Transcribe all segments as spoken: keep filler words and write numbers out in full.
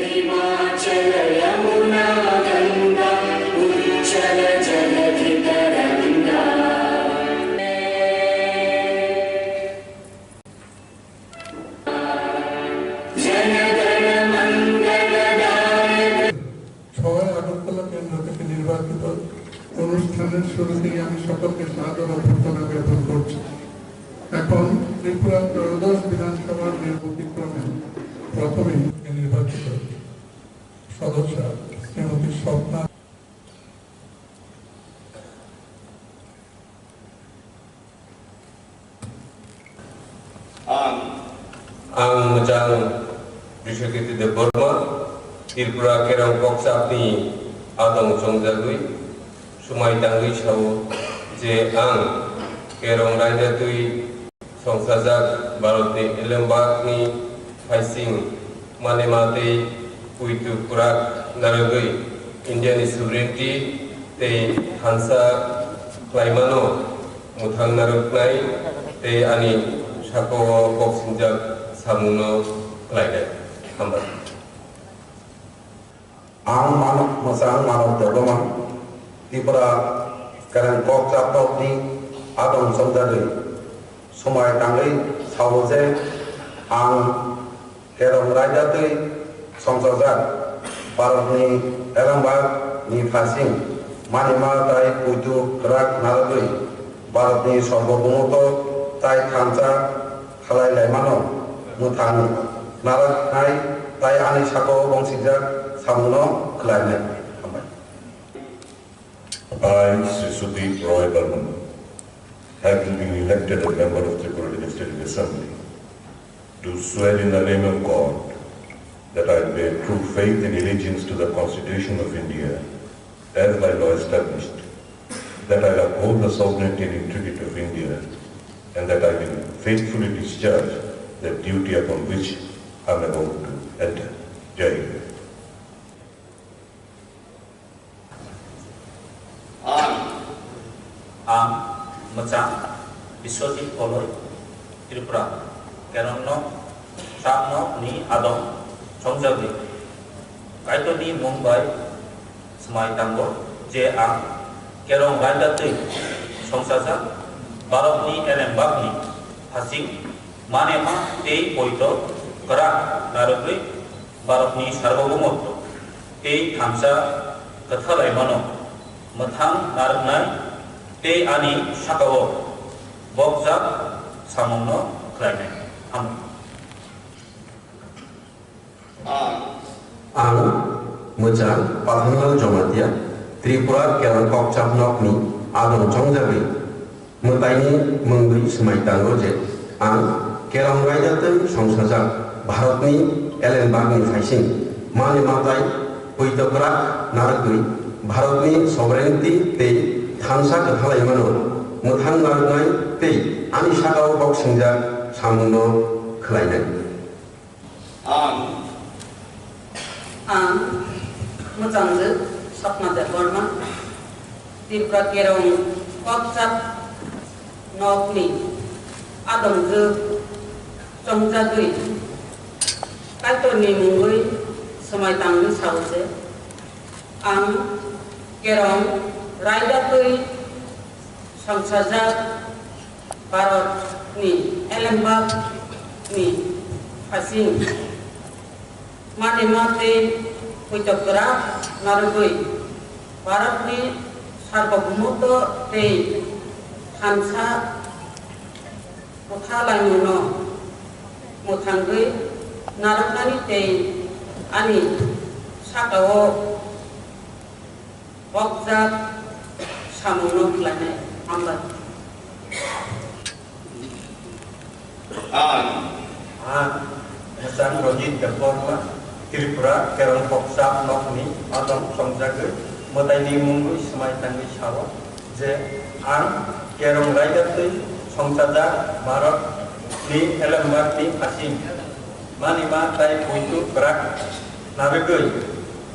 हिमाचल यमुना गंगा उच्छल जलधि तरंगा। ছয় আগরতলা কেন্দ্র থেকে নির্বাচিত অনুষ্ঠানের শুরুতেই আমি সকলকে সাদর অভ্যর্থনা জ্ঞাপন করছি। এখন ত্রিপুরা ত্রয়োদশ বিধানসভার নির্বাচনী ক্রমে প্রথমে নির্বাচিত সদস্য শ্রীমতী Swapna. Ang, ang Mwchang Biswakirti Debbarma, Tripura Kerong Kokchapni adong chongjagwi swmai tangwi sao je ang Kerong raida twi songsajak Bharatni elembakni phaising manema tei puitu kwrak narwgwi Indiani sovereignty tei thansa khlaimano mwthang narwknai tei ani sakao kok singjak samungno khlainai. Hambai. Ang Manok Mwchang Manok Debbarma, Tripura Kereng Kokchap nokni adong chongjagwi swmai tangwi sao je ang Kerong raida twi songsajak Bharatni elembak ni phaising manima tai puitu kwrak narwgwi Bharatni sarvabhoumoto tai thansa khalai laimano mwthang narwknai tai ani sakao bongsijak samungno khlainai. Hambai. I, Sri Sudeep Roy Barman, having been elected a member of Tripura Legislative Assembly, do swear in the name of God that I will bear true faith and allegiance to the Constitution of India as by law established, that I will uphold the sovereignty and integrity of India, and that I will faithfully discharge the duty upon which I am about to enter. Jai Hind. Ang, ang Mwchang Biswajit Koloi, Tripura Kerongno Kokchap nokni adong chongjagwi Kaitorni mung bai swmai tango je ang Kerong raida twi songsajak Bharatni elembakni phaising manema tei poito kwrak narwgwi Bharatni sarvabhoumoto tei thansa kwthalaimano mwthang narwknai tei ani sakao bokjak samungno khlainai. Hambai. Ang Mwchang Pathanlal Jamatia, Tripura Kerong Kokchap nokni adong chongjagwi mwtaini mungwi swmai tango je ang Kerong raida twi songsajak Bharatni elembakni phaising manwi matai puito kwrak narwgwi Bharatni sovereignty tei thansa kwthalaimano mwthang narwknai tei ani sakao bok singjak samungno khlainai. Ang, ang Mwchangjwk Sapna Debbarma, Tripura Kerong Kokchap nokni adongjwk chongjagwi Kaitorni mungwi swmai tangwi sao je, ang Kerong raida twi songsajak Bharatni elembakni phaising manima tei puito kwrak narwgwi Bharatni sarvabhoumoto tei thansa Kwtha laimungno mwthangwi narwknani tei ani sakao kokjak samungno khlainai. Hambai. Ang. Ang Mwchang Rajit Debbarma, Tripura Kerong Kokchap nokni adong chongjagwi mwtaini mungwi swmai tangwi sao je ang Kerong raida twi songchajak Bharatni elembakni phasing manima tai puitu kwrak narwgwi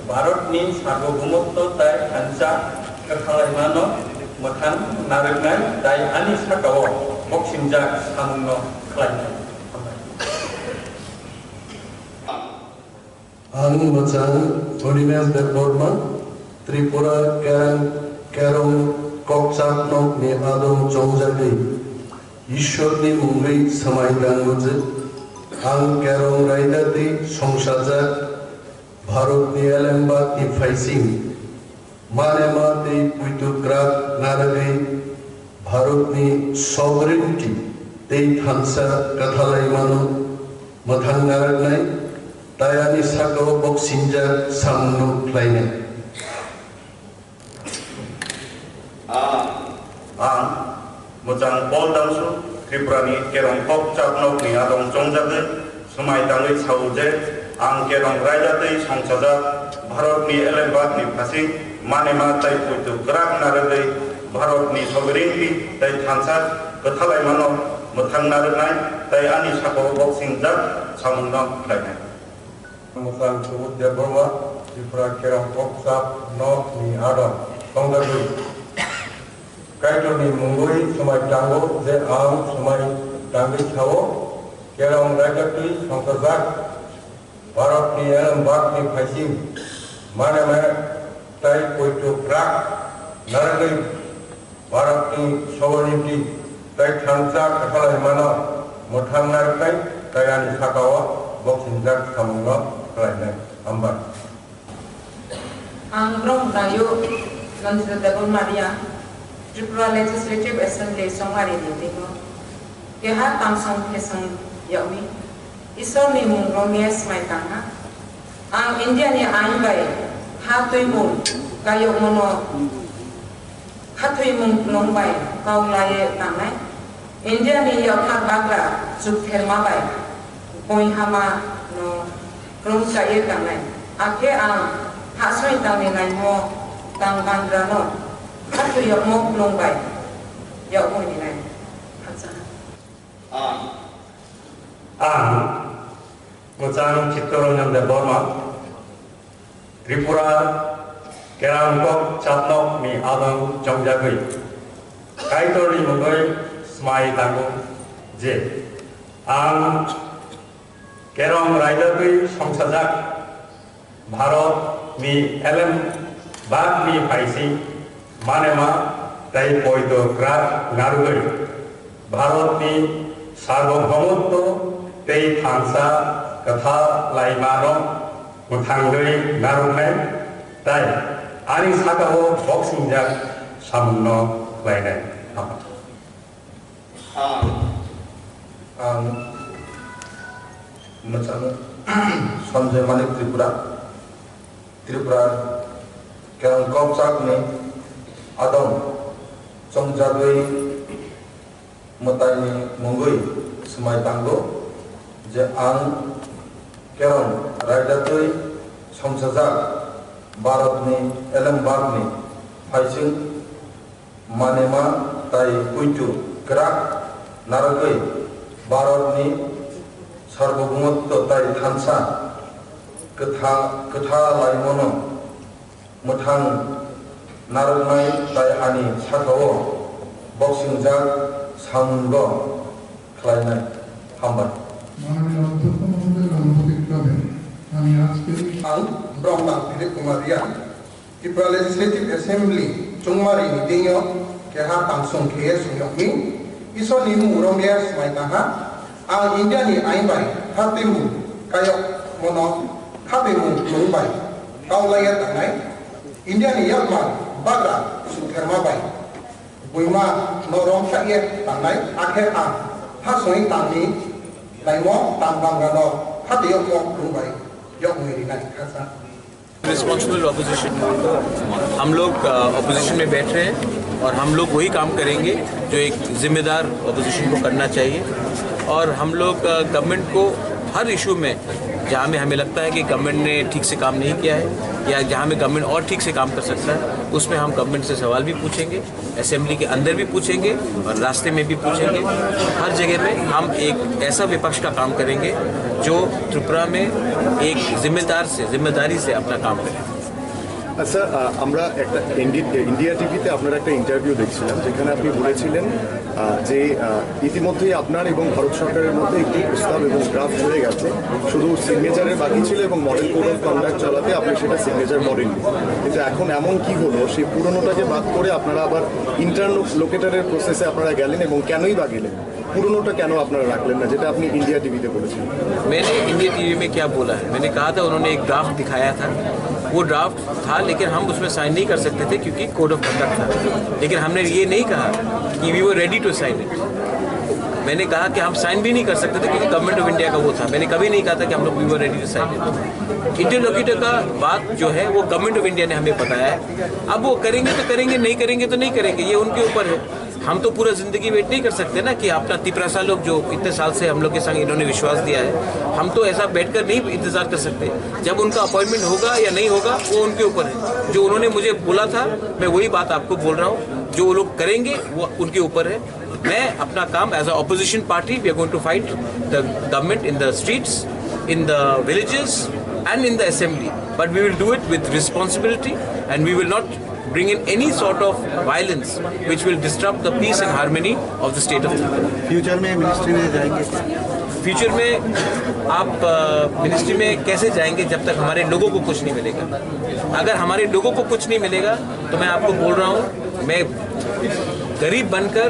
Bharatni sarbobomottw tai thansa kwthalaimano mwthang narwknai tai ani sakao boksingjak samungno khlainai. Ang Mwchang Animesh Debbarma, Tripura Kerang Kerong Kokchap nokni adong chongjagwi Ishwarni mungwi swmai tango je, ang Kerong raida twi songchajak Bharatni elembakni phaising manema tei puitu kwrak narwgwi Bharatni sovereignty tei thansa kwthalaimano mwthang narwknai tai ani sakao boksingjak samungno khlainai. Ang, ang Mwchang Paul Dangsu, Tripurani Kerong Kokchap nokni adong chongjagwi swmai tangwi sao je, ang Kerong raida twi songchajak Bharatni elembakni phasing manima tai puitu kwrak narwgwi Bharatni sovereignty tai thansa kwthalaimano mwthang narwknai tai ani sakao boksingjak samungno khlainai. Mwchang Subudh Debbarma, Tripura Kerong Kokchap nokni adong chongjagwi Kaitorni mungwi swmai tango je ang swmai tangwi sao, Kerong raida twi songchajak Bharatni elembakni phaising manema tai puitu kwrak narwgwi Bharatni sovereignty tai thansa kwthalaimano mwthang narwknai tai ani sakao boksingjak samungno khlainai. Hambai. Ang Brom Dayo Nandita Debbarma Riya, Tripura Legislative Assembly chongmari ni timo keha tangsong khesong yagwi Isorni mung romwi swmai tangha. Ang India ni ain bai ha twimung kayokmano khathwimung nung bai kau laiwi tangnai. India ni yaphar bagra chuktherma bai boihama no romchaiwi tangnai. Akhe ang hahsoi tangni naimo tang bandra no khathwi yokmo nung bai yokmoi ninai. Hamsa. Ang. Ang Mwchang Chittaranjan Debbarma, Tripura Kerong Kokchapnok ni adong chongjagwi Kaitorni mungwi swmai tango je ang Kerong raida twi songchajak Bharat ni elem bak ni phaising manema tei poito kwrak narwgwi Bharat ni sarbohomotto tei thansa kwthalaimano mwthangwi narwknai tei ani sakao boksingjak samungno khlainai. Ang, ang Mwchang Sanjay Manik Tripura, Tripura Kerong Kokchapni adong chongjagwi mwtaini mungwi swmai tango je ang Kerong raida twi songchajak Bharatni elembakni phaising manema tai puitu kwrak narwgwi Bharatni sarbobomottw tai thansa kwtha-, kwthalaimano mwthang narwknai tai ani sakao boksingjak samungno khlainai. Hambai. মাননীয় অধ্যক্ষ মহোদয়ের অনুমতিক্রমে আমি আজকের এই Ang Bromdang Dilip Kumar Riya, Tripura Legislative Assembly chongmari ni deing yo keha tangsong khe ye song yokmi, Isor ni mung romwi swmai tangha. Ang India ni ain bai khatwi mung kayokmano khatwi mung nung bai kau lai ye tangnai. India ni yakmar bagra chuktherma bai buima no romsa ye tangnai, akhe ang Hasoi tamni laimo tam bangrano hatio kok rwbai yokni rinai khasa. Responsible opposition. हम लोग ऑपोजिशन में बैठ रहे हैं और हम लोग वही काम करेंगे जो एक जिम्मेदार ऑपोजिशन को करना चाहिए। और हम लोग गवर्नमेंट को हर इशू में, जहाँ में हमें लगता है कि गवर्नमेंट ने ठीक से काम नहीं किया है या जहाँ में गवर्नमेंट और ठीक से काम कर सकता है, उसमें हम गवर्नमेंट से सवाल भी पूछेंगे, असेंबली के अंदर भी पूछेंगे और रास्ते में भी पूछेंगे। हर जगह में हम एक ऐसा विपक्ष का काम करेंगे जो त्रिपुरा में एक जिम्मेदार से, जिम्मेदारी से अपना काम करे। আচ্ছা, আহ, আমরা একটা ইন্ডি- ইন্ডিয়া টিভিতে আপনার একটা ইন্টারভিউ দেখছিলাম, যেখানে আপনি বলেছিলেন, আহ, যে, আহ, ইতিমধ্যেই আপনার এবং ভারত সরকারের মধ্যে একটি প্রস্তাব এবং ড্রাফট হয়ে গেছে, শুধু সিগনেচারের বাকি ছিল এবং মডেল কোড অফ কন্ডাক্ট চালাতে আপনি সেটা সিগনেচার করেননি। কিন্তু এখন এমন কি হলো, সেই পুরনোটাকে বাদ করে আপনারা আবার ইন্টারলোকেটারের প্রসেসে আপনারা গেলেন এবং কেনই বা গেলেন? পুরনোটা কেন আপনারা রাখলেন না, যেটা আপনি ইন্ডিয়া টিভিতে বলেছিলেন? मैंने इंडिया टीवी में क्या बोला है? मैंने कहा था, उन्होंने एक ड्राफ्ट दिखाया था, वो ड्राफ्ट था, लेकिन हम उसमें साइन नहीं कर सकते थे क्योंकि कोड ऑफ कंडक्ट था। लेकिन हमने ये नहीं कहा कि we were ready to sign it। मैंने कहा कि हम साइन भी नहीं कर सकते थे क्योंकि गवर्नमेंट ऑफ इंडिया का वो था। मैंने कभी नहीं कहा था कि हम लोग we were ready to sign it। Interlocutor का बात जो है, वो गवर्नमेंट ऑफ इंडिया ने हमें बताया है। अब वो करेंगे तो करेंगे, नहीं करेंगे तो नहीं करेंगे, ये उनके ऊपर है। हम तो पूरा जिंदगी वेट नहीं कर सकते ना कि अपना तिपरासा लोग जो इतने साल से हम लोग के संग इन्होंने विश्वास दिया है, हम तो ऐसा बैठकर नहीं इंतजार कर सकते। जब उनका अपॉइंटमेंट होगा या नहीं होगा, वो उनके ऊपर है। जो उन्होंने मुझे बोला था, मैं वही बात आपको बोल रहा हूँ। जो वो लोग करेंगे, वो उनके ऊपर है। मैं अपना काम, as a opposition party, we are going to fight the government in the streets, in the villages, and in the assembly. But we will do it with responsibility, and we will not bring in any sort of violence which will disrupt the peace and harmony of the state of Tripura। Future में मिनिस्ट्री में जाएंगे? फ्यूचर में आप मिनिस्ट्री में कैसे जाएंगे जब तक हमारे लोगों को कुछ नहीं मिलेगा? अगर हमारे लोगों को कुछ नहीं मिलेगा तो मैं आपको बोल रहा हूँ, मैं गरीब बनकर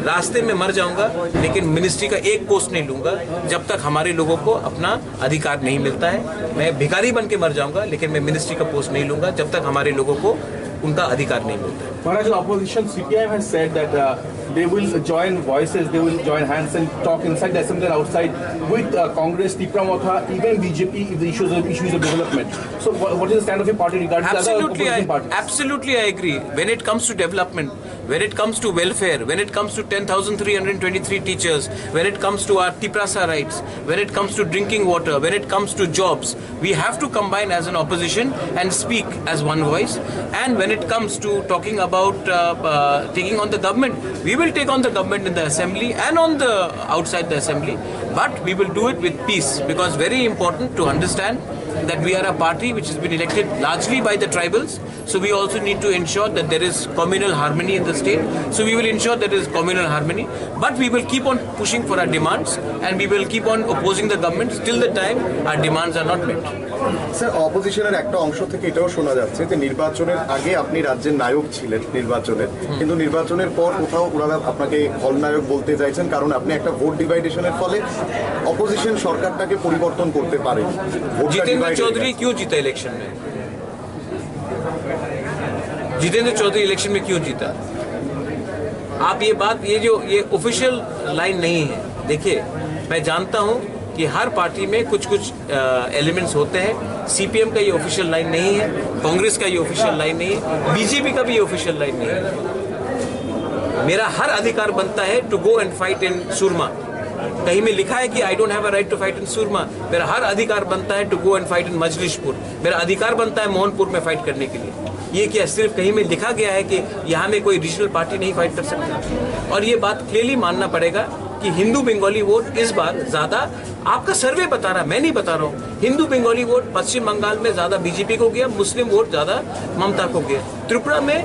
रास्ते में मर जाऊंगा, लेकिन मिनिस्ट्री का एक पोस्ट नहीं लूंगा जब तक हमारे लोगों को अपना अधिकार नहीं मिलता है। मैं भिखारी बन के मर जाऊंगा, लेकिन मैं मिनिस्ट्री का पोस्ट नहीं लूंगा जब तक हमारे लोगों को उनका अधिकार नहीं मिलता है। Maharaj, the opposition C P I M has said that uh, they will join voices, they will join hands and talk inside the assembly and outside with uh, Congress, Tipra Motha, even B J P if the issues of, issues of development. So what, what is the stand of your party regarding the other Absolutely, opposition I, parties? Absolutely, I agree. When it comes to development, when it comes to welfare, when it comes to ten thousand three hundred twenty-three teachers, when it comes to our Tiprasa rights, when it comes to drinking water, when it comes to jobs, we have to combine as an opposition and speak as one voice. And when it comes to talking about uh, uh, taking on the government, we will take on the government in the assembly and on the outside the assembly. But we will do it with peace, because very important to understand that we are a party which has been elected largely by the tribals. So we also need to ensure that there is communal harmony in the state. So we will ensure that there is communal harmony. But we will keep on pushing for our demands and we will keep on opposing the government till the time our demands are not met. Sir, অপোজিশনের একটা অংশ থেকে এটাও শোনা যাচ্ছে যে নির্বাচনের আগে আপনি রাজ্যের নায়ক ছিলেন নির্বাচনের, কিন্তু নির্বাচনের পর কোথাও ওনারা আপনাকে খলনায়ক বলতে চাইছেন, কারণ আপনি একটা ভোট ডিভাইডেশনের ফলে অপোজিশন সরকারটাকে পরিবর্তন করতে পারেন। ভোটটা जितेंद्र डिवाइড হয়ে चौधरी গেছে। क्यों जीता इलेक्शन में? जितेंद्र चौधरी इलेक्शन में क्यों जीता? आप ये बात, ये जो, ये ऑफिशियल लाइन नहीं है। देखिए, मैं जानता हूँ कि हर पार्टी में कुछ कुछ एलिमेंट्स होते हैं। सीपीएम का ये ऑफिशियल लाइन नहीं है, कांग्रेस का ये ऑफिशियल लाइन नहीं है, बीजेपी का भी ये ऑफिशियल लाइन नहीं है। मेरा हर अधिकार बनता है to go and fight in Surma। कहीं में लिखा है कि I don't have a right to fight in Surma? मेरा हर अधिकार बनता है to go and fight in Majlishpur. मेरा अधिकार बनता है मोहनपुर में फाइट करने के लिए। ये क्या सिर्फ कहीं में लिखा गया है कि यहाँ में कोई रीजनल पार्टी नहीं फाइट कर सकता? और ये बात क्लियरली मानना पड़ेगा कि हिंदू बंगाली वोट इस बार ज्यादा, आपका सर्वे बता रहा, मैं नहीं बता रहा हूँ, हिंदू बंगाली वोट पश्चिम बंगाल में ज्यादा बीजेपी को गया, मुस्लिम वोट ज्यादा ममता को गया। त्रिपुरा में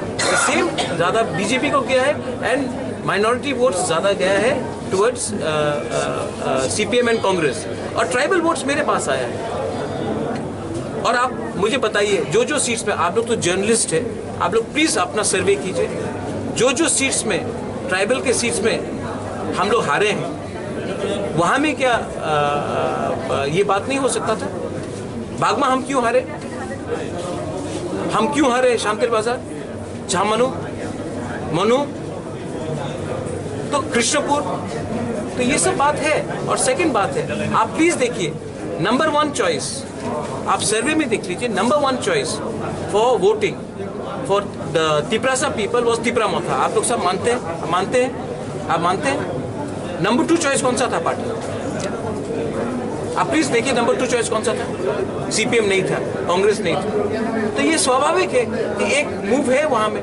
सेम ज्यादा बीजेपी को गया है and माइनॉरिटी वोट्स ज्यादा गया है टुवर्ड्स सीपीएम एंड कांग्रेस, और ट्राइबल वोट्स मेरे पास आया है। और आप मुझे बताइए, जो जो सीट्स में, आप लोग तो जर्नलिस्ट है, आप लोग प्लीज अपना सर्वे कीजिए। जो जो सीट्स में, ट्राइबल के सीट्स में हम लोग हारे हैं, वहाँ में क्या अ, अ, ये बात नहीं हो सकता था? बागमा हम क्यों हारे? हम क्यों हारे शांतिर बाजार, झामानू, मनु? तो कृष्णपुर, तो ये सब बात है। और सेकंड बात है, आप प्लीज देखिए, नंबर वन चॉइस, आप सर्वे में देख लीजिए, number one choice for voting for the Tiprasa people was Tipra Motha. आप लोग सब मानते हैं, मानते हैं, आप मानते हैं? नंबर टू चॉइस कौन सा था पार्टी? आप प्लीज देखिए, नंबर टू चॉइस कौन सा था? सीपीएम नहीं था, कांग्रेस नहीं था। तो ये स्वाभाविक है कि एक मूव है वहां में।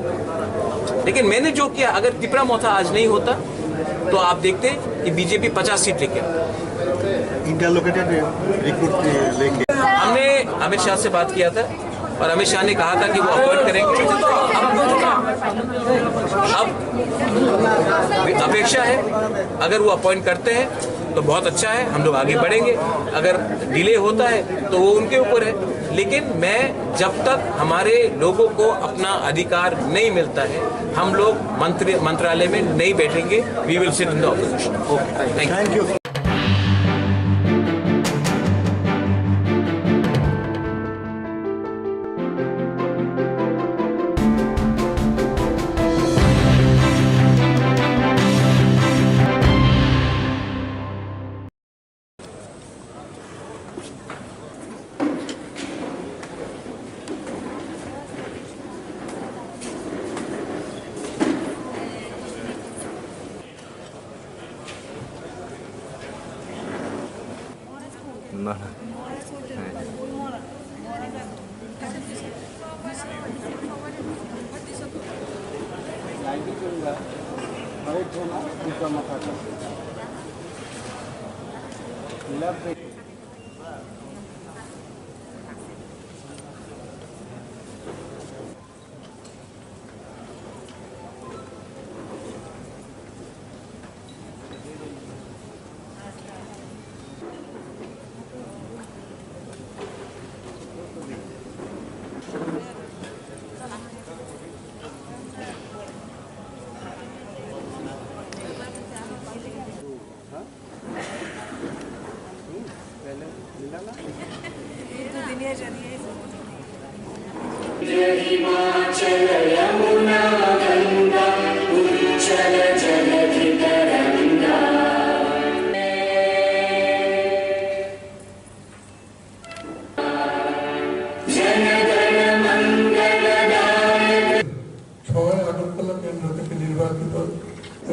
लेकिन मैंने जो किया, अगर तिपरा मोथा आज नहीं होता, तो आप देखते कि बीजेपी पचास सीट लेके आता। इंटरलोकेटेड रिक्रूट लेके। हमने अमित शाह से बात किया था और अमित शाह ने कहा था कि वो अपॉइंट करेंगे। अब, अब अपेक्षा है, अगर वो अपॉइंट करते हैं तो बहुत अच्छा है, हम लोग आगे बढ़ेंगे। अगर डिले होता है तो वो उनके ऊपर है, लेकिन मैं, जब तक हमारे लोगों को अपना अधिकार नहीं मिलता है, हम लोग मंत्री, मंत्रालय में नहीं बैठेंगे। We will sit in the opposition. Okay, thank you. Himachal यमुना गंगा उच्छल जलधि तरंगा। ছয় আগরতলা কেন্দ্র থেকে নির্বাচিত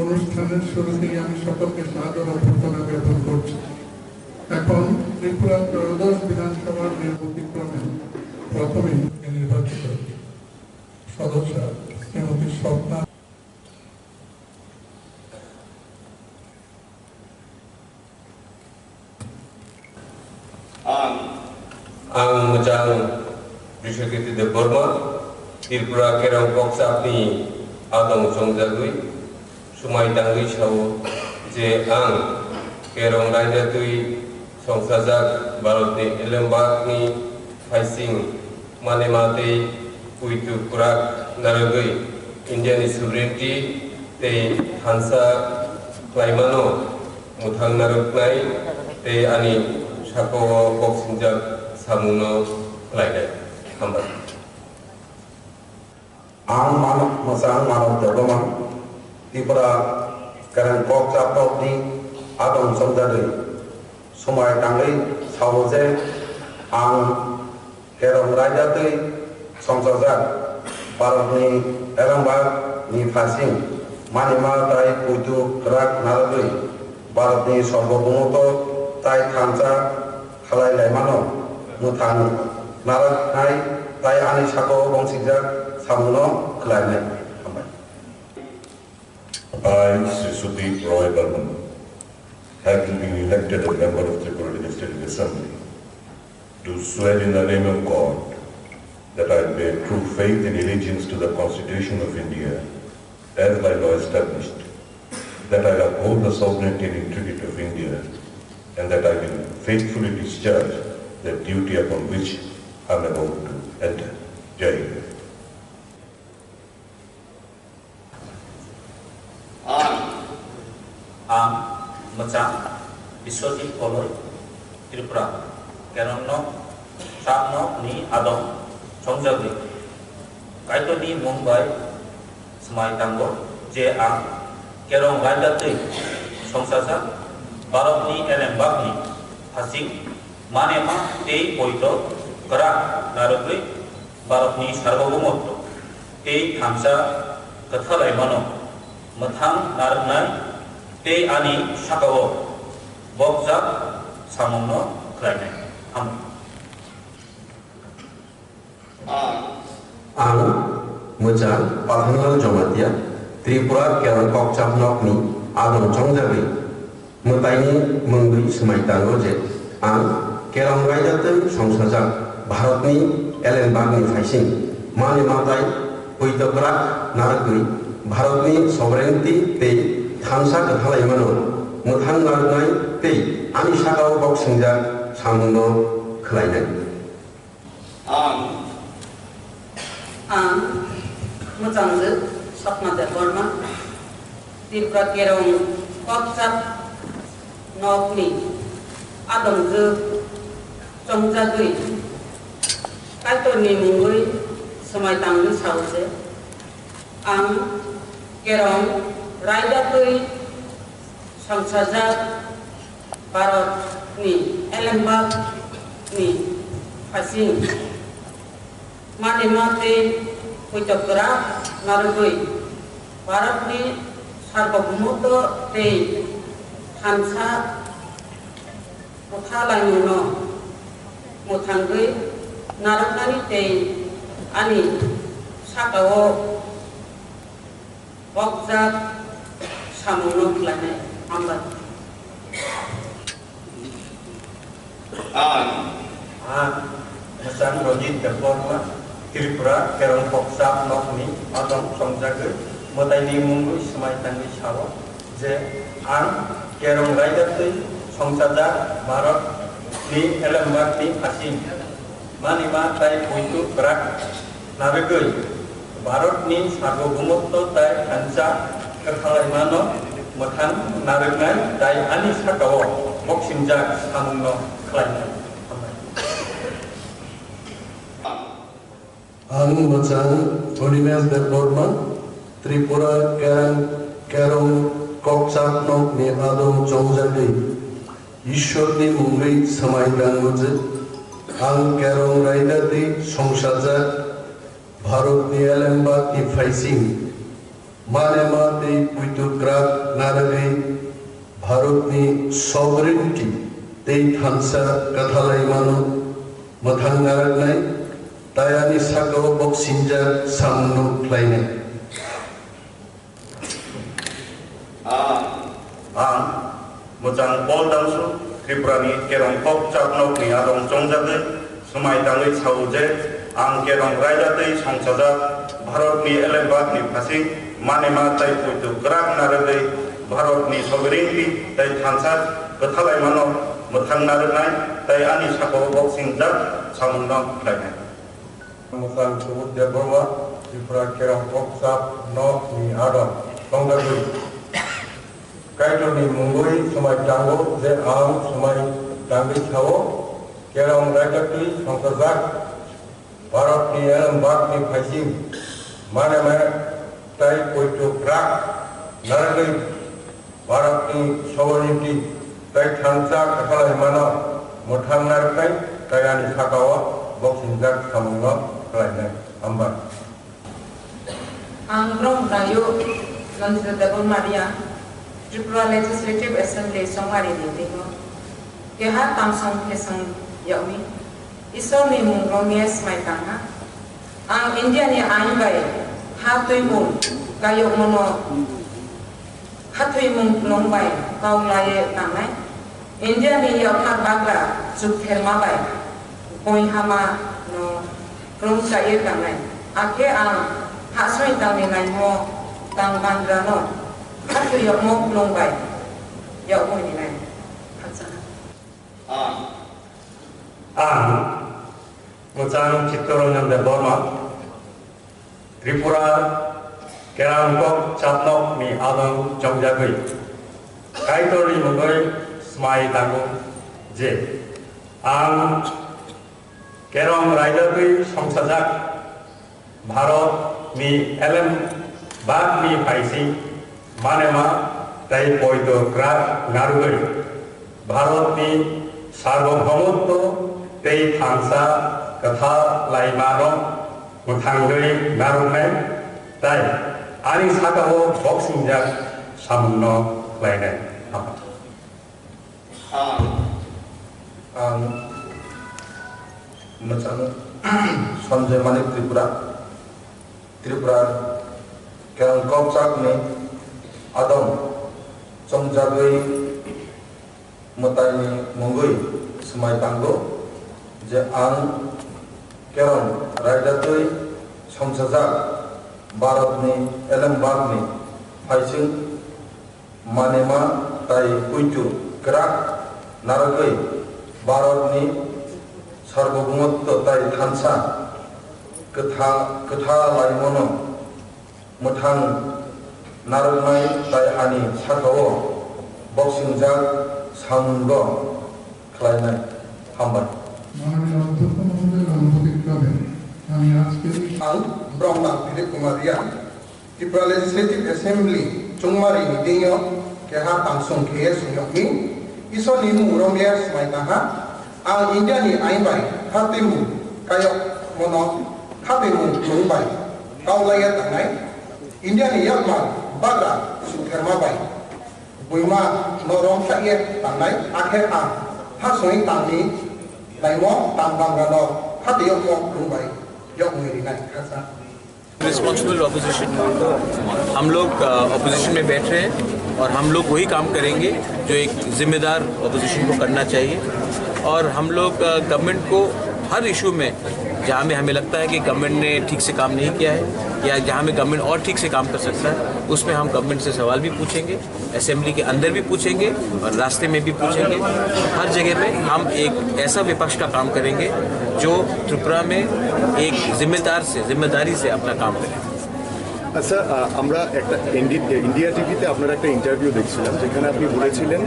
অনুষ্ঠানের শুরুতেই আমি সকলকে সাদর অভ্যর্থনা জ্ঞাপন করছি। এখন ত্রিপুরা ত্রয়োদশ বিধানসভার নির্বাচিত ক্রমে প্রথমেই নির্বাচিত সদস্য শ্রীমতী Swapna Ang, ang mwchang Biswakirti Debbarma, Tripura Kerong Kokchapni adong chongjagwi swmai tangwi sao je ang Kerong raida twi songsajak Bharatni Elembakni phaising manema tei puitu kwrak narwgwi Indiani sovereignty tei thansa khlaimano mwthang narwknai tei ani sakao kok singjak samungno khlainai. Hambai. Ang Mano-, Mwchang Manav Debbarma, Tripura Kereng Kokchapni adong chongjagwi swmai tangwi sao je ang Kerong raida twi songsajak Bharatni Elembakni phaising manima tai puitu kwrak narwgwi Bharatni sorbobhumotw tai thansa khlai laimano mwthang narwknai tai ani sakao bongsijak samungno khlainai. Hambai. I, Sri Sudeep Roy Barman, having been elected a member of Tripura Legislative Assembly, do swear in the name of God that I will bear true faith and allegiance to the Constitution of India as by law established, that I will uphold the sovereignty and integrity of India, and that I will faithfully discharge the duty upon which I am about to enter. Jai Hind. Ang, ang Mwchang Biswajit Koloi, Tripura Kerongno Chapno ni adong chongjagwi Kaitorni mung bai swmai tango je ang Kerong raida twi songsajak Bharatni elembakni phasing manema tei poito kwrak narwgwi Bharatni sarbobomoto tei thansa kwthalaimano mwthang narwknai tei ani sakao bokjak samungno khlainai. Hambai. Ang mwchang Pathanlal Jamatia, Tripura Kerong Kokchap Nokni adong chongjagwi mwtaini mungwi swmai tango je ang Kerong raida tei songsajak Bharatni elembakni phaising mani matai poito kwrak narwgwi Bharatni sovereignty tei thansa kwthalaimano mwthang narwknai tei ani sakao bok singjak samungno khlainai. Ang Ang mwchangjwk Sapna Debbarma, Tripura Kerong Kokchap Nokni adongjwk chongjagwi Kaitorni mungwi swmai tangwi sao je, ang Kerong raida twi songsajak Bharatni elembakni phaising manima tei poito kwrak narwgwi Bharatni sarbobomoto tei thansa kwthalaimano mwthangwi narwknani tei ani sakao bokjak samungno khlainai. Hambai. Ang Ang Mwchang Rajit Debbarma, Tripura Kerong Kokchap Nokni adong chongjagwi mwtaini mungwi swmai tangwi sao je, ang Kerong raida twi songsajak Bharatni elembakni phaising manima tei poito kwrak narwgwi Bharatni sarbobomoto tei thansa kwthalaimano mwthang narwknai tei ani sakao boksingjak samungno khlainai. Hambai. Ang mwchang Animesh Debbarma, Tripura Kerang Kerong Kokchap Nokni adong chongjagwi Ishwarni mungwi swmai tango je, ang Kerong raida twi songsajak Bharatni elembakni phaising manema tei poito kwrak narwgwi Bharatni sovereignty tei thansa kwthalaimano mwthang narwknai tei ani sakao boksingjak samungno khlainai. Ang Mwchang Paul Dangsu, Tripurani Kerong Kokchap Nokni adong chongjagwi swmai tangwi sao je, ang Kerong raida tei songsajak Bharatni elembakni phaising manima tei poito kwrak narwgwi Bharatni sovereignty tei thansa kwthalaimano mwthang narwknai tei ani sakao boksingjak samungno khlainai. Mwchang Subudh Debbarma, Tripura Kerong Kokchap Nokni adong chongjagwi Kaitorni mungwi swmai tango je ang swmai tangwi sao, Kerong raida twi songsajak Bharatni elembakni phaising manema tei poito kwrak narwgwi Bharatni sovereignty tei thansa kwthalaimano mwthang narwknai tei ani sakao boksingjak samungno khlainai. Hambai. Ang Brom Rayo, Nandita Debbarma Reang, Tripura Legislative Assembly chongmari ni twi o keha tamsong phesong yagwi Isorni mung romwi swmai tangha. Ang India ni ain bai ha twimung kayokmano khathwimung phwlwng bai kok laiwi tangnai. India ni yaphar bagra chuktherma bai boihama no kwrwng chaiwi tangnai. Akhe ang hahsoi tangni naimo tang bandra no khathwi yokmo phwlwng bai yokmo hinai. Khakchangha. Ang Mwchang Chittaranjan Debbarma, Tripura Kerang Kokchap Nokni adong chongjagwi Kaitorni mungwi swmai tango je, ang Kerong raida twi songsajak Bharatni elembakni phaising manema tei poito kwrak narwgwi Bharatni sarvabhaumotto tei thansa kwthar laimano mwthangwi narwknai, tai ani saka-o boksingjak samungno khlainai. Ang, ang mwchang Sanjay Manik Tripura, Tripura Kerong Kokchakni adong chongjagwi mwtaini mungwi swmai tango je ang Kerong raidatwi songchajak Bharatni elembakni phaising manima tai kuitu kwrak narwgwi Bharatni sarvabhaumotto tai thansa kwtha-, kwthar laimano mwthang narwknai tai ani saka-o boksingjak samungo khlainai. Hambai. মাননীয় অধ্যক্ষ মহোদয়ের অনুমতিক্রমে আমি আজকের এই Ang Bromdang Dilip Kumar Riya, Tripura Legislative Assembly chungmari ni deing yo keha tangsong khe ye song yokmi, Isor ni mung romya swmai tangha. Ang India ni ain bai kha tei mung kayok mono kha tei mung mung bai kau lai ya tangnai. India ni yakmar bagra sutherma bai buima no rom kha ye tangnai. Akhe ang ha soi tangni laimo tang bagra no kha tei yok mung bai yok mui rinai khasa. Responsible opposition. हम लोग अपोजिशन में बैठ रहे हैं और हम लोग वही काम करेंगे जो एक जिम्मेदार अपोजिशन को करना चाहिए। और हम लोग गवर्नमेंट को हर इशू में जहाँ में हमें लगता है कि गवर्नमेंट ने ठीक से काम नहीं किया है या जहाँ में गवर्नमेंट और ठीक से काम कर सकता है, उसमें हम गवर्नमेंट से सवाल भी पूछेंगे, असेंबली के अंदर भी पूछेंगे और रास्ते में भी पूछेंगे। हर जगह में हम एक ऐसा विपक्ष का काम करेंगे जो त्रिपुरा में एक जिम्मेदार से, जिम्मेदारी से अपना काम करें। আচ্ছা, আহ, আমরা একটা এনডি-, ইন্ডিয়া টিভিতে আপনার একটা ইন্টারভিউ দেখছিলাম, যেখানে আপনি বলেছিলেন,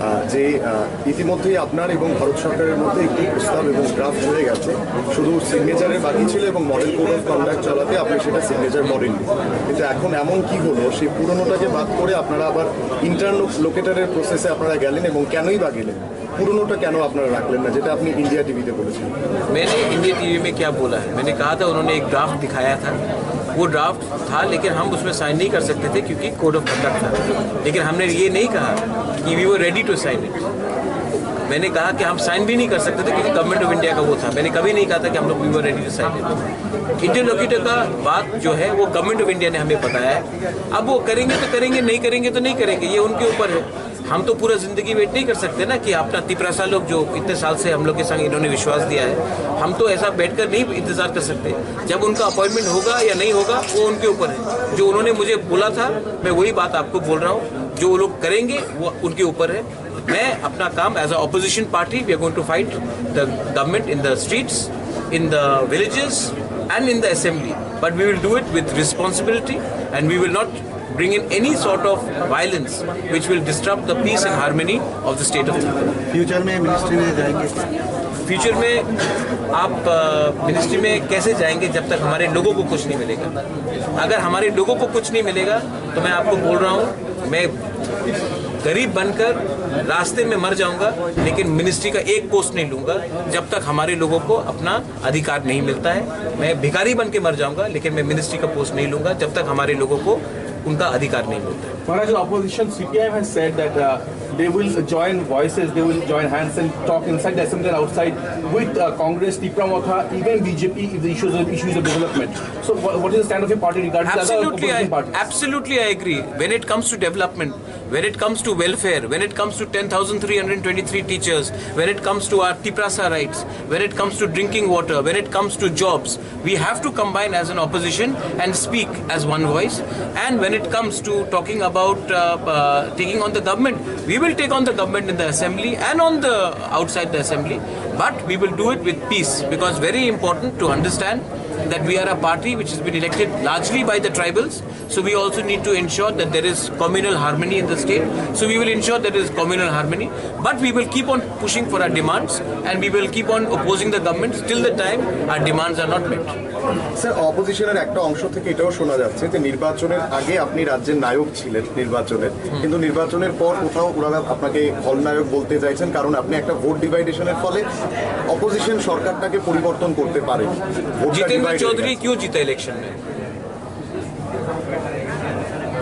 আহ, যে, আহ, ইতিমধ্যেই আপনার এবং ভারত সরকারের মধ্যে একটি প্রস্তাব এবং ড্রাফট হয়ে গেছে, শুধু সিগনেচারের বাকি ছিল এবং মডেল কোড অফ কন্ডাক্ট চালাতে আপনি সেটা সিগনেচার করেননি। কিন্তু এখন এমন কি হলো, সেই পুরনোটাকে বাদ করে আপনারা আবার ইন্টারলোকেটরের প্রসেসে আপনারা গেলেন এবং কেনই বা গেলেন? পুরনোটা কেন আপনারা রাখলেন না, যেটা আপনি ইন্ডিয়া টিভিতে বলেছেন? मैंने इंडिया टीवी में क्या बोला है? मैंने कहा था, उन्होंने एक ड्राफ्ट दिखाया था, वो ड्राफ्ट था, लेकिन हम उसमें साइन नहीं कर सकते थे क्योंकि कोड ऑफ कंडक्ट था। लेकिन हमने ये नहीं कहा कि we were ready to sign it। मैंने कहा कि हम साइन भी नहीं कर सकते थे क्योंकि गवर्नमेंट ऑफ इंडिया का वो था। मैंने कभी नहीं कहा था कि हम लोग we were ready to sign it। Interlocutor का बात जो है, वो गवर्नमेंट ऑफ इंडिया ने हमें बताया है। अब वो करेंगे तो करेंगे, नहीं करेंगे तो नहीं करेंगे, ये उनके ऊपर है। हम तो पूरा जिंदगी वेट नहीं कर सकते ना कि अपना तिपरासा लोग जो इतने साल से हम लोग के संग इन्होंने विश्वास दिया है, हम तो ऐसा बैठकर नहीं इंतजार कर सकते। जब उनका अपॉइंटमेंट होगा या नहीं होगा, वो उनके ऊपर है। जो उन्होंने मुझे बोला था, मैं वही बात आपको बोल रहा हूँ। जो वो लोग करेंगे, वो उनके ऊपर है। मैं अपना काम, as a opposition party, we are going to fight the government in the streets, in the villages, and in the assembly. But we will do it with responsibility, and we will not bring in any sort of violence which will disrupt the peace and harmony of the state of Tripura। Future में मिनिस्ट्री में जाएंगे? फ्यूचर में आप मिनिस्ट्री में कैसे जाएंगे जब तक हमारे लोगों को कुछ नहीं मिलेगा? अगर हमारे लोगों को कुछ नहीं मिलेगा तो मैं आपको बोल रहा हूँ, मैं गरीब बनकर रास्ते में मर जाऊंगा, लेकिन मिनिस्ट्री का एक पोस्ट नहीं लूंगा जब तक हमारे लोगों को अपना अधिकार नहीं मिलता है। मैं भिखारी बन के मर जाऊंगा, लेकिन मैं मिनिस्ट्री का पोस्ट नहीं लूंगा जब तक हमारे लोगों को उनका अधिकार नहीं मिलता है। Maharaj, opposition C P I M has said that, uh, they will join voices, they will join hands and talk inside the assembly and outside with, uh, Congress, Tipra Motha, even B J P if the issues of, issues of development. So what, what is the stand of your party regarding the other Absolutely, opposition I, parties? Absolutely, I agree. When it comes to development, when it comes to welfare, when it comes to ten thousand three hundred twenty-three teachers, when it comes to our Tiprasa rights, when it comes to drinking water, when it comes to jobs, we have to combine as an opposition and speak as one voice. And when it comes to talking about, uh, uh, taking on the government, we will take on the government in the assembly and on the outside the assembly. But we will do it with peace, because very important to understand that we are a party which has been elected largely by the tribals. So we also need to ensure that there is communal harmony in the state. So we will ensure there is communal harmony, but we will keep on pushing for our demands and we will keep on opposing the government till the time our demands are not met. Sir, অপোজিশনের একটা অংশ থেকে এটাও শোনা যাচ্ছে যে নির্বাচনের আগে আপনি রাজ্যের নায়ক ছিলেন নির্বাচনের, কিন্তু নির্বাচনের পর কোথাও ওনারা আপনাকে খলনায়ক বলতে চাইছেন, কারণ আপনি একটা ভোট ডিভাইডেশনের ফলে অপোজিশন সরকারটাকে পরিবর্তন করতে পারেন। ভোটটা जितेंद्र divide হয়ে चौधरी গেছে। क्यों जीता इलेक्शन में?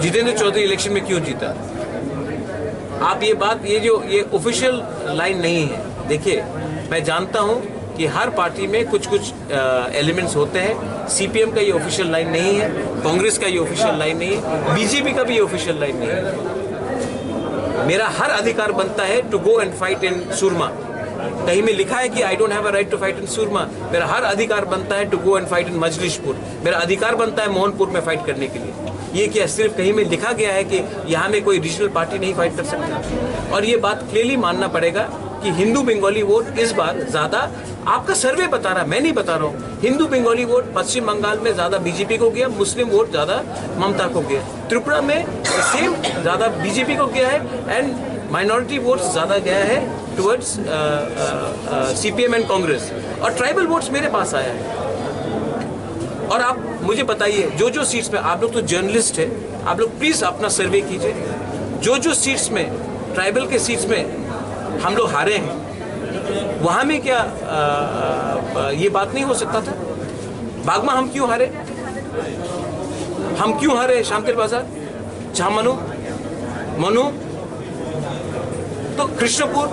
जितेंद्र चौधरी इलेक्शन में क्यों जीता? आप ये बात, ये जो, ये ऑफिशियल लाइन नहीं है। देखिए, मैं जानता हूँ कि हर पार्टी में कुछ कुछ एलिमेंट्स होते हैं। सीपीएम का ये ऑफिशियल लाइन नहीं है, कांग्रेस का ये ऑफिशियल लाइन नहीं है, बीजेपी का भी ये ऑफिशियल लाइन नहीं है। मेरा हर अधिकार बनता है to go and fight in Surma। कहीं में लिखा है कि I don't have a right to fight in Surma? मेरा हर अधिकार बनता है to go and fight in Majlishpur. मेरा अधिकार बनता है मोहनपुर में फाइट करने के लिए। ये क्या सिर्फ कहीं में लिखा गया है कि यहाँ में कोई रीजनल पार्टी नहीं फाइट कर सकता? और ये बात क्लियरली मानना पड़ेगा कि हिंदू बंगाली वोट इस बार ज्यादा, आपका सर्वे बता रहा, मैं नहीं बता रहा हूँ, हिंदू बंगाली वोट पश्चिम बंगाल में ज्यादा बीजेपी को गया, मुस्लिम वोट ज्यादा ममता को गया। त्रिपुरा में सेम ज्यादा बीजेपी को गया है and माइनॉरिटी वोट्स ज्यादा गया है टुवर्ड्स सीपीएम एंड कांग्रेस, और ट्राइबल वोट्स मेरे पास आया है। और आप मुझे बताइए, जो जो सीट्स में, आप लोग तो जर्नलिस्ट है, आप लोग प्लीज अपना सर्वे कीजिए। जो जो सीट्स में, ट्राइबल के सीट्स में हम लोग हारे हैं, वहाँ में क्या अ, अ, ये बात नहीं हो सकता था? बागमा हम क्यों हारे? हम क्यों हारे शामतेल बाजार, झामानू, मनु, तो कृष्णपुर?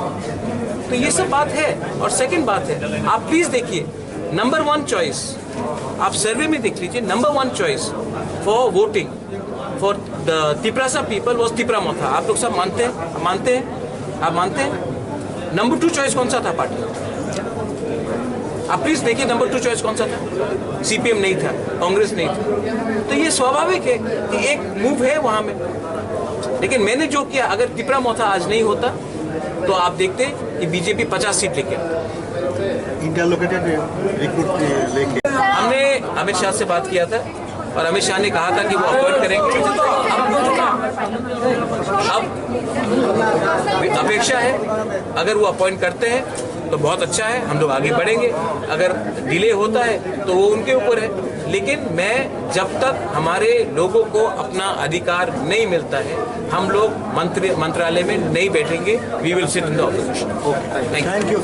तो ये सब बात है। और सेकंड बात है, आप प्लीज देखिए, नंबर वन चॉइस, आप सर्वे में देख लीजिए, number one choice for voting for the Tiprasa people was Tipra Motha. आप लोग सब मानते हैं, मानते हैं, आप मानते हैं? नंबर टू चॉइस कौन सा था पार्टी? आप प्लीज देखिए, नंबर टू चॉइस कौन सा था? सीपीएम नहीं था, कांग्रेस नहीं था। तो ये स्वाभाविक है कि एक मूव है वहां में। लेकिन मैंने जो किया, अगर तिपरा मोथा आज नहीं होता, तो आप देखते कि बीजेपी पचास सीट लेके आता। इंटरलोकेटेड रिक्रूट लेके हमने अमित शाह से बात किया था और अमित शाह ने कहा था कि वो अपॉइंट करेंगे। अब, अब अपेक्षा है, अगर वो अपॉइंट करते हैं तो बहुत अच्छा है, हम लोग आगे बढ़ेंगे। अगर डिले होता है तो वो उनके ऊपर है, लेकिन मैं, जब तक हमारे लोगों को अपना अधिकार नहीं मिलता है, हम लोग मंत्री, मंत्रालय में नहीं बैठेंगे। We will sit in the opposition। Okay, thank you।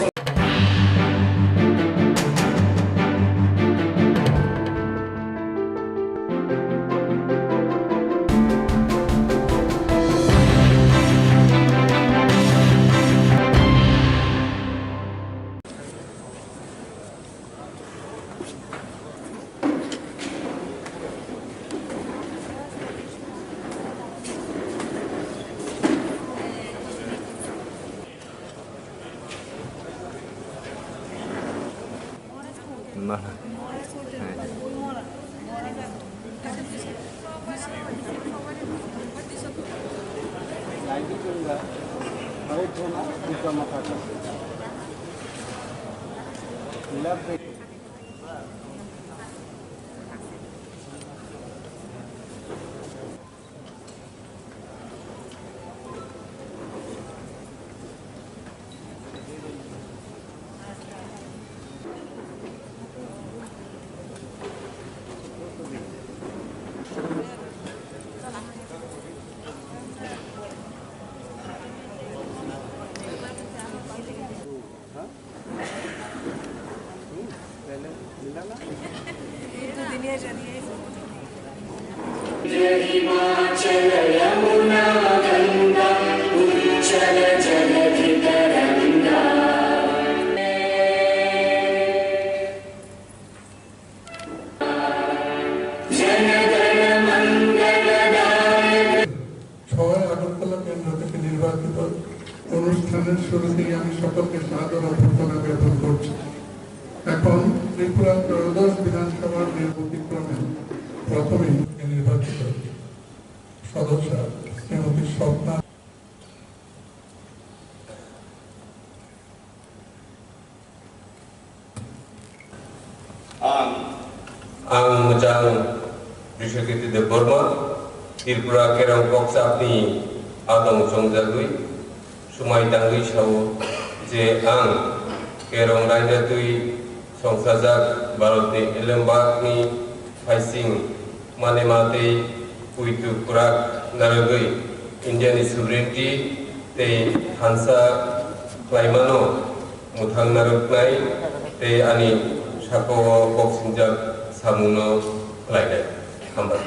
Himachal यमुना गंगा उच्छल जलधि तरंगा। ছয় আগরতলা কেন্দ্র থেকে নির্বাচিত অনুষ্ঠানের শুরুতেই আমি সকলকে সাদর অভ্যর্থনা জ্ঞাপন করছি। এখন ত্রিপুরা ত্রয়োদশ বিধানসভার নির্বাচিত ক্রমে প্রথমেই নির্বাচিত সদস্য শ্রীমতী Swapna Ang, ang mwchang Bishwakirti Debbarma, Tripura Kerong Kokchapni adong chongjagwi swmai tangwi sao je ang Kerong raida twi Songsajak Bharatni elembakni phaising manema tei puitu kwrak narwgwi Indiani sovereignty tei thansa khlaimano mwthang narwknai tei ani sakao kok singjak samungno khlainai. Hambai.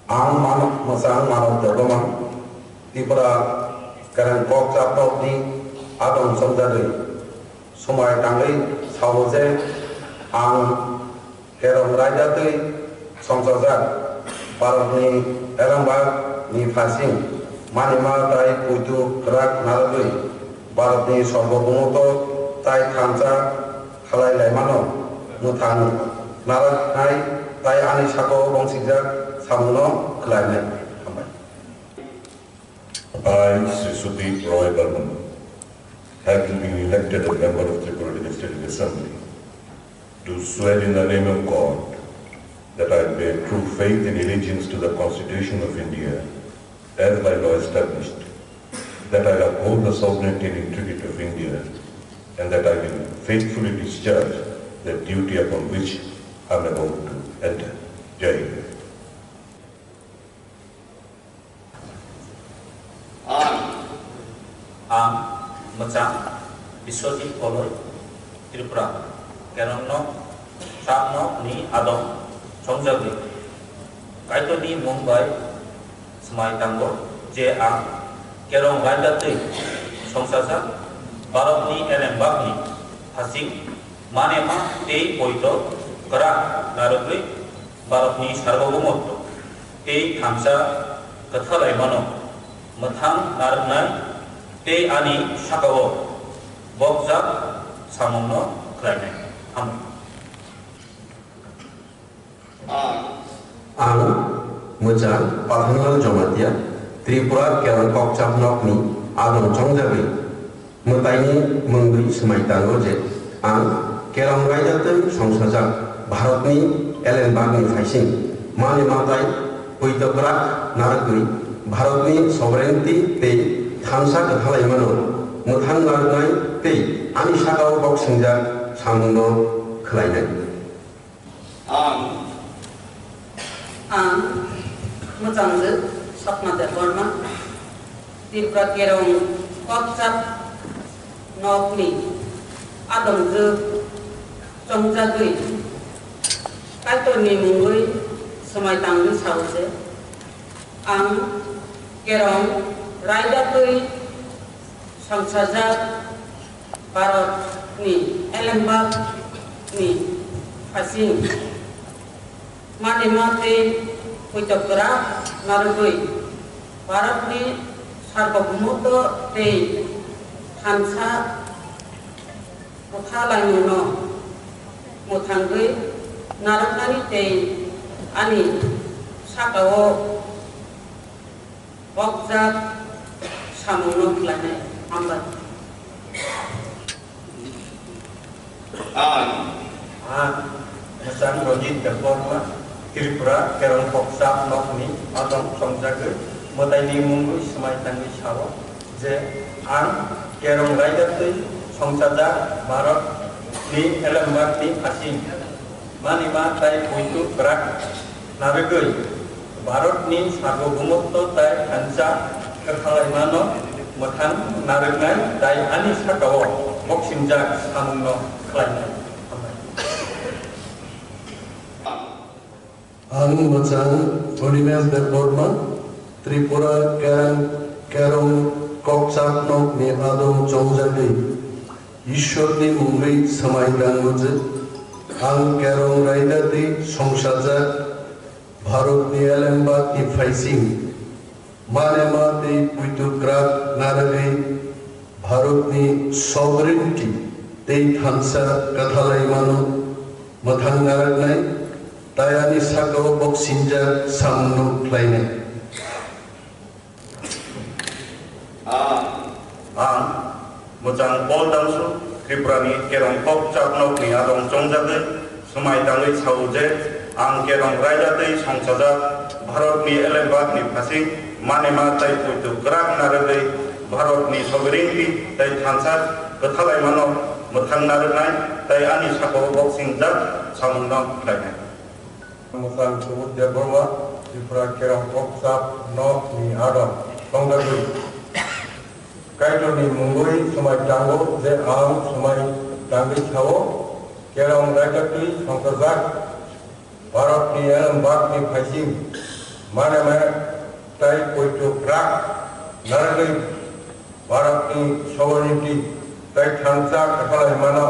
Ang Mano-, Mwchang Manok Debbarma, Tripura Kereng Kokchap Nokni adong chongjagwi swmai tangwi sao je ang Kerong raida twi songsajak Bharatni elembakni phaising manima tai puitu kwrak narwgwi Bharatni sarvabhoumoto tai thansa khlai laimano mwthang narwknai tai ani sakao bongsijak samungno khlainai. Hambai. I, Sri Sudeep Roy Barman, having been elected as member of Tripura Legislative Assembly, do swear in the name of God that I bear true faith and allegiance to the Constitution of India as by law established, that I uphold the sovereignty and integrity of India, and that I will faithfully discharge the duty upon which I am about to enter. Jai Hind. Ang, ang Mwchang Biswajit Koloi, Tripura Kerong Nok, Chap Nok ni adong chongjagwi Kaitorni mung bai swmai tango je ang Kerong raida twi songsajak Bharatni elembakni phaising manema tei poito kwrak narwgwi Bharatni sarvabhoumoto tei thansa kwthalaimano mwthang narwknai tei ani sakao bokjak samungno khlainai. Hambai. Ang Mwchang Pathanlal Jamatia, Tripura Kerong Kokchap Nokni adong chongjagwi mwtaini mungwi swmai tango je ang Kerong raida twi songsajak Bharatni elembakni phaising manwi matai puitokrak narwgwi Bharatni sovereignty tei thansa kwthalaimano mwthang narwknai tei ani sakao kok singjak samungno khlainai. Ang, ang Mwchangjwk Sapna Debbarma, Tripura Kerong Kokchap Nokni adongjwk chongjagwi Kaitorni mungwi swmai tangwi sao je, ang Kerong raida twi songsajak Bharatni elembakni phaising manima tei puitokrak narwgwi Bharatni sarvabhoumoto tei thansa kwthalaimano mwthangwi narwknani tei ani sakao bokjak samungno khlainai. Hambai. Ang, ang Mwchang Rajit Debbarma, Tripura Kerong Kokchap Nokni adong chongjagwi mwtaini mungwi swmai tangwi sao je, ang Kerong raida twi songsajak Bharatni elembakni phaising manima tai puitu kwrak narwgwi Bharatni sarvabhoumoto tai thansa kwthalaimano mwthang narwknai tai ani sakao boksingjak samungno khlainai. Ang Mwchang Animesh Debbarma, Tripura Kerang, Kerong Kokchap Nokni adong chongjagwi Ishwarni mungwi swmai tango je, ang Kerong raida twi songsajak Bharatni elembakni phaising manema tei puitu kwrak narwgwi Bharatni sovereignty tei thansa kwthalaimano mwthang narwknai tai ani sakao boksingjak samungno khlainai. Ang, ang Mwchang Paul Dangsu, Tripurani Kerong Kokchap Nokni adong chongjagwi swmai tangwi sao je, ang Kerong raida twi songsajak Bharatni elembakni phaising manima tai puitu kwrak narwgwi Bharatni sovereignty tai thansa kwthalaimano mwthang narwknai tei ani sakao boksing jak samungno khlainai. Mwchang Subudh Debbarma, Tripura Kerong Kokchap Nok ni adong tongjagwi. Kaitorni mungwi swmai tango je ang swmai tangwi sao, Kerong raida twi songchajak Bharatni elembakni phaising manema tei poito kwrak narwgwi Bharatni sovereignty tei thansa kwthalaimano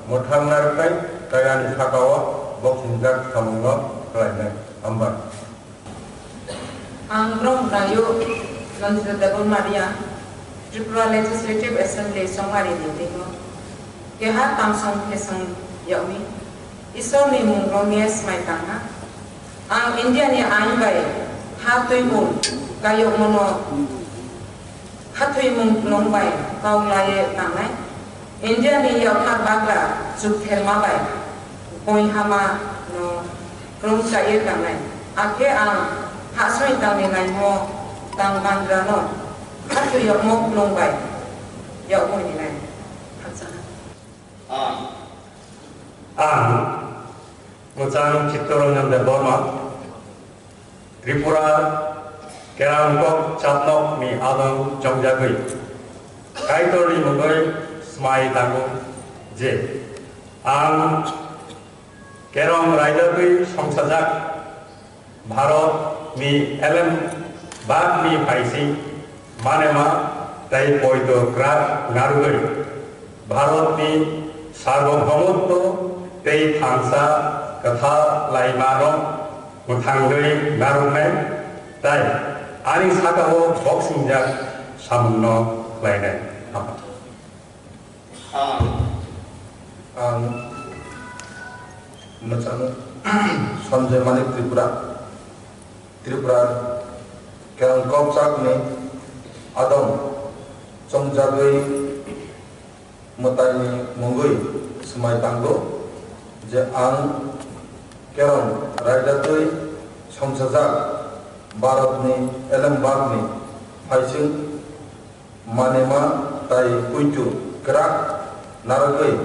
mwthang narwknai tei ani sakao boksingjak samungno khlainai. Hambai. Ang Brong Nayo Nandita Debbarma Reang, Tripura Legislative Assembly chongmari ni twi o keha tamsong khesong yagwi Isorni mung romwi smai tangha. Ang India ni ain bai ha twimung kayokmano khathoimung phwrwng bai kok laiwi tangnai. India ni yaphar bagra chuktherma bai boihama no kwrwng chaiwi tangnai. Akhe ang hahsoi tangni naimo tang bangra no khathoi yokmo phwrwng bai yokmoi rinai. Khakchangha. Ang Mwchang Chittaranjan Debbarma, Tripura Kerongkok Chapnok ni adong chongjagwi Kaitorni mungwi smai tango je ang Kerong raidagwi songchajak Bharat ni elem bak ni phaising manema tei poito kwrak narwgwi Bharat ni sarvabhaumotto tei thansa kwtha laimano mwthangwi narwknai tei ani sakao boksingjak samungno khlainai. Hambai. Ang, ang mwchang Sanjay Manik Tripura, Tripura Kerong Kokchap ni adong chongjagwi mwtai ni mungwi swmai tango je ang Kerong raida twi songchajak Bharat ni elembak ni phaising manema tai puitu kwrak narwgwi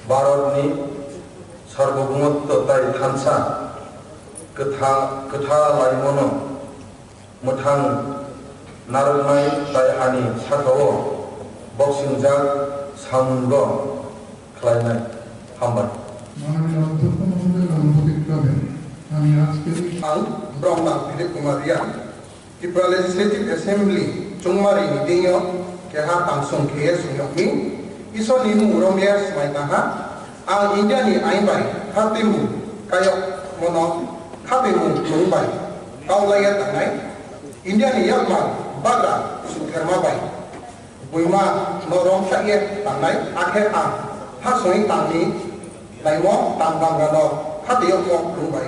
Bharat ni sarvabhaumotto tai thansa kwtha, kwtha laimano mwthang narwknai tai ani sakao boksingjak samungo khlainai. Hambai. মাননীয় অধ্যক্ষ মহোদয়ের অনুমতিক্রমে আমি আজকের এই Ang Bromdang Dilip Kumar Reang, Tripura Legislative Assembly chongmari ni twi o keha tamsong khe songwkmi Isor ni mung romwi smai tangha. Ang India ni ain bai khatwi mung kayok mono khatwi mung mung bai kok laiwi tangnai. India ni yakmar bagra chuktherma bai buima no romsaiwi tangnai, akhe ang hahsoi tangni naimo tang bangra no khatwi yokmo mung bai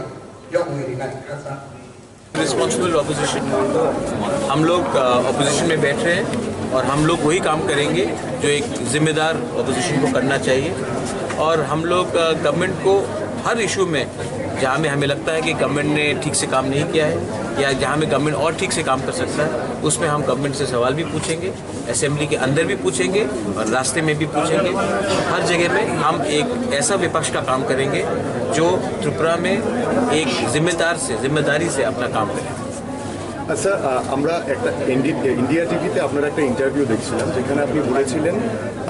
yokmoi rinai. Khakchang. Responsible opposition. हम लोग अपोजिशन में बैठ रहे हैं और हम लोग वही काम करेंगे जो एक जिम्मेदार अपोजिशन को करना चाहिए। और हम लोग गवर्नमेंट को हर इशू में, जहाँ में हमें लगता है कि गवर्नमेंट ने ठीक से काम नहीं किया है या जहाँ में गवर्नमेंट और ठीक से काम कर सकता है, उसमें हम गवर्नमेंट से सवाल भी पूछेंगे, असेंबली के अंदर भी पूछेंगे और रास्ते में भी पूछेंगे। हर जगह में हम एक ऐसा विपक्ष का काम करेंगे जो त्रिपुरा में एक जिम्मेदार से, जिम्मेदारी से अपना काम करें। আচ্ছা, আহ, আমরা একটা এনডি-, ইন্ডিয়া টিভিতে আপনার একটা ইন্টারভিউ দেখছিলাম, যেখানে আপনি বলেছিলেন,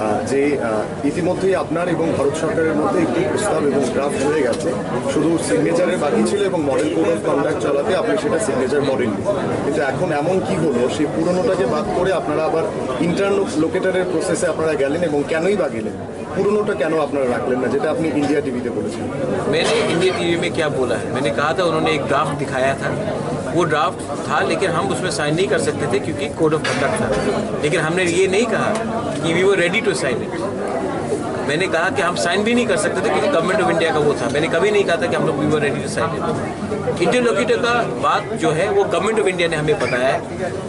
আহ, যে, আহ, ইতিমধ্যেই আপনার এবং ভারত সরকারের মধ্যে একটি প্রস্তাব এবং ড্রাফট হয়ে গেছে, শুধু সিগনেচারের বাকি ছিল এবং মডেল কোড অফ কন্ডাক্ট চালাতে আপনি সেটা সিগনেচার করেননি। কিন্তু এখন এমন কি হলো, সেই পুরনোটাকে বাদ করে আপনারা আবার ইন্টারলোকেটারের প্রসেসে আপনারা গেলেন এবং কেনই বা গেলেন? পুরনোটা কেন আপনারা রাখলেন না, যেটা আপনি ইন্ডিয়া টিভিতে বলেছেন? मैंने इंडिया टीवी में क्या बोला है? मैंने कहा था, उन्होंने एक ड्राफ्ट दिखाया था, वो ड्राफ्ट था, लेकिन हम उसमें साइन नहीं कर सकते थे क्योंकि कोड ऑफ कंडक्ट था। लेकिन हमने ये नहीं कहा कि we were ready to sign it। मैंने कहा कि हम साइन भी नहीं कर सकते थे क्योंकि गवर्नमेंट ऑफ इंडिया का वो था। मैंने कभी नहीं कहा था कि हम लोग we were ready to sign it। Interlocutor का बात जो है, वो गवर्नमेंट ऑफ इंडिया ने हमें बताया है।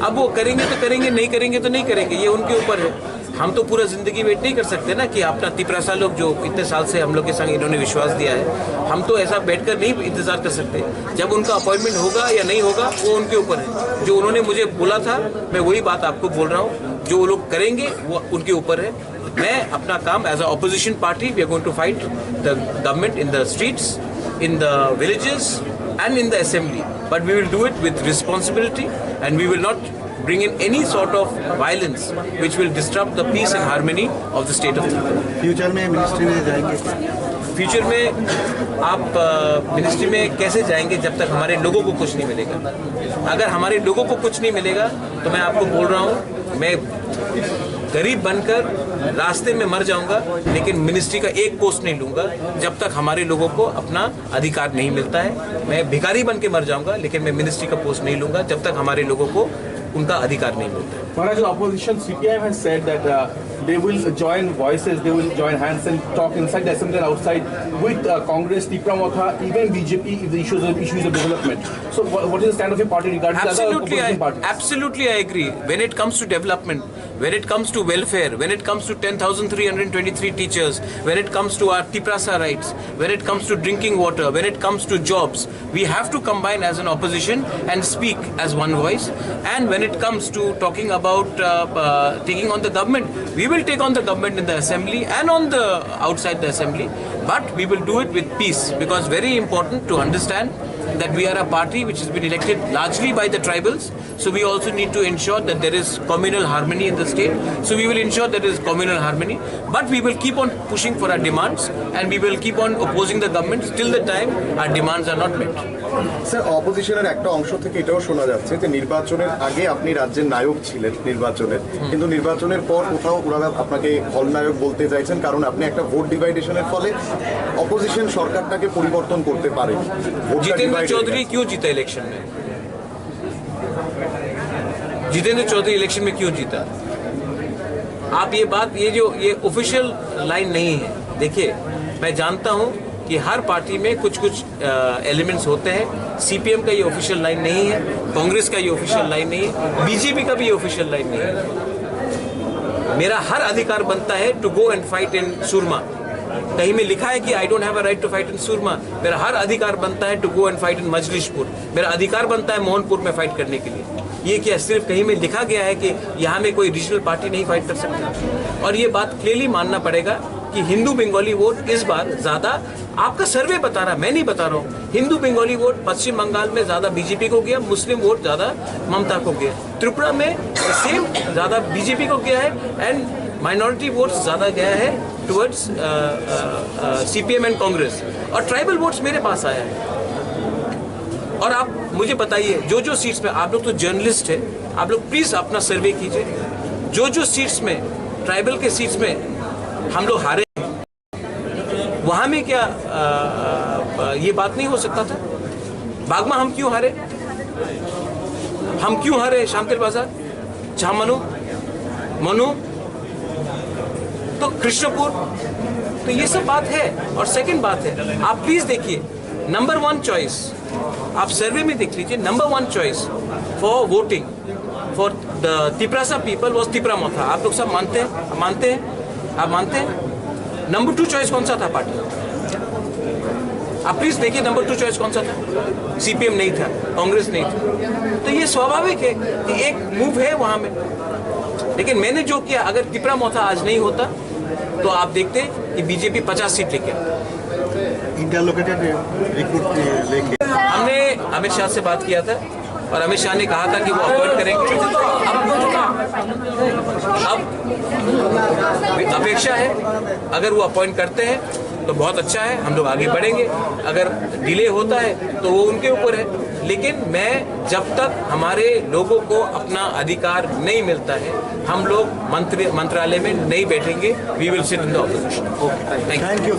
अब वो करेंगे तो करेंगे, नहीं करेंगे तो नहीं करेंगे, ये उनके ऊपर है। हम तो पूरा जिंदगी वेट नहीं कर सकते ना कि अपना तिपरासा लोग जो इतने साल से हम लोग के संग इन्होंने विश्वास दिया है, हम तो ऐसा बैठकर नहीं इंतजार कर सकते। जब उनका अपॉइंटमेंट होगा या नहीं होगा, वो उनके ऊपर है। जो उन्होंने मुझे बोला था, मैं वही बात आपको बोल रहा हूँ, जो वो लोग करेंगे, वो उनके ऊपर है। मैं अपना काम, as a opposition party, we are going to fight the government in the streets, in the villages, and in the assembly. But we will do it with responsibility, and we will not bring in any sort of violence which will disrupt the peace and harmony of the state of Tripura. Future में मिनिस्ट्री में जाएंगे? फ्यूचर में आप मिनिस्ट्री में कैसे जाएंगे जब तक हमारे लोगों को कुछ नहीं मिलेगा? अगर हमारे लोगों को कुछ नहीं मिलेगा तो मैं आपको बोल रहा हूँ, मैं गरीब बनकर रास्ते में मर जाऊंगा, लेकिन मिनिस्ट्री का एक पोस्ट नहीं लूंगा जब तक हमारे लोगों को अपना अधिकार नहीं मिलता है। मैं भिखारी बन के मर जाऊंगा, लेकिन मैं मिनिस्ट्री का पोस्ट नहीं लूंगा जब तक हमारे लोगों को उनका अधिकार नहीं मिलता है। Maharaj, opposition C P I M has said that uh, they will join voices, they will join hands and talk inside the assembly and outside with uh, Congress, Tipra Motha, even B J P if the issues of issues of development. So what, what is the stand of your party regarding the other Absolutely, opposition I, parties? Absolutely, I agree. When it comes to development, when it comes to welfare, when it comes to ten thousand three hundred twenty-three teachers, when it comes to our Tiprasa rights, when it comes to drinking water, when it comes to jobs, we have to combine as an opposition and speak as one voice. And when it comes to talking about uh, uh, taking on the government, we will take on the government in the assembly and on the outside the assembly. But we will do it with peace, because very important to understand that we are a party which has been elected largely by the tribals. So we also need to ensure that there is communal harmony in the state. So we will ensure there is communal harmony, but we will keep on pushing for our demands and we will keep on opposing the government till the time our demands are not met. Sir, অপোজিশনের একটা অংশ থেকে এটাও শোনা যাচ্ছে যে নির্বাচনের আগে আপনি রাজ্যের নায়ক ছিলেন নির্বাচনের, কিন্তু নির্বাচনের পর কোথাও ওনারা আপনাকে খলনায়ক বলতে চাইছেন, কারণ আপনি একটা ভোট ডিভাইডেশনের ফলে অপোজিশন সরকারটাকে পরিবর্তন করতে পারে। ভোটটা जितेंद्र डिवाइड হয়ে चौधरी গেছে। क्यों जीता इलेक्शन में? जितेंद्र चौधरी इलेक्शन में क्यों जीता? आप ये बात, ये जो, ये ऑफिशियल लाइन नहीं है। देखिए, मैं जानता हूँ कि हर पार्टी में कुछ कुछ एलिमेंट्स होते हैं। सीपीएम का ये ऑफिशियल लाइन नहीं है, कांग्रेस का ये ऑफिशियल लाइन नहीं है, बीजेपी का भी ये ऑफिशियल लाइन नहीं है। मेरा हर अधिकार बनता है to go and fight in Surma। कहीं में लिखा है कि I don't have a right to fight in Surma? मेरा हर अधिकार बनता है to go and fight in Majlishpur. मेरा अधिकार बनता है मोहनपुर में फाइट करने के लिए। ये क्या सिर्फ कहीं में लिखा गया है कि यहाँ में कोई रीजनल पार्टी नहीं फाइट कर सकती? और ये बात क्लियरली मानना पड़ेगा कि हिंदू बंगाली वोट इस बार ज्यादा, आपका सर्वे बता रहा, मैं नहीं बता रहा हूँ, हिंदू बंगाली वोट पश्चिम बंगाल में ज्यादा बीजेपी को गया, मुस्लिम वोट ज्यादा ममता को गया। त्रिपुरा में सेम ज्यादा बीजेपी को गया है and माइनॉरिटी वोट्स ज्यादा गया है टुवर्ड्स सीपीएम एंड कांग्रेस, और ट्राइबल वोट्स मेरे पास आया है। और आप मुझे बताइए, जो जो सीट्स में, आप लोग तो जर्नलिस्ट हैं, आप लोग प्लीज अपना सर्वे कीजिए, जो जो सीट्स में, ट्राइबल के सीट्स में हम लोग हारे हैं, वहां में क्या अ, अ, ये बात नहीं हो सकता था? बागमा हम क्यों हारे? हम क्यों हारे शांतिर बाजार, झामानू, मनु, तो कृष्णपुर? तो ये सब बात है। और सेकंड बात है, आप प्लीज देखिए, नंबर वन चॉइस, आप सर्वे में देख लीजिए, number one choice for voting for the Tiprasa people was Tipra Motha. आप लोग सब मानते हैं, मानते हैं, आप मानते हैं? नंबर टू चॉइस कौन सा था पार्टी? आप प्लीज देखिए, नंबर टू चॉइस कौन सा था? सीपीएम नहीं था, कांग्रेस नहीं था। तो ये स्वाभाविक है कि एक मूव है वहां में। लेकिन मैंने जो किया, अगर तिपरा मोथा आज नहीं होता, तो आप देखते कि बीजेपी पचास सीट लेके आता। इंटरलोकेटेड रिक्रूट लेके हमने अमित शाह से बात किया था और अमित शाह ने कहा था कि वो अपॉइंट करेंगे। अब, अब अपेक्षा है, अगर वो अपॉइंट करते हैं तो बहुत अच्छा है, हम लोग आगे बढ़ेंगे। अगर डिले होता है तो वो उनके ऊपर है, लेकिन मैं, जब तक हमारे लोगों को अपना अधिकार नहीं मिलता है, हम लोग मंत्री, मंत्रालय में नहीं बैठेंगे। We will sit in the opposition। Okay, thank you.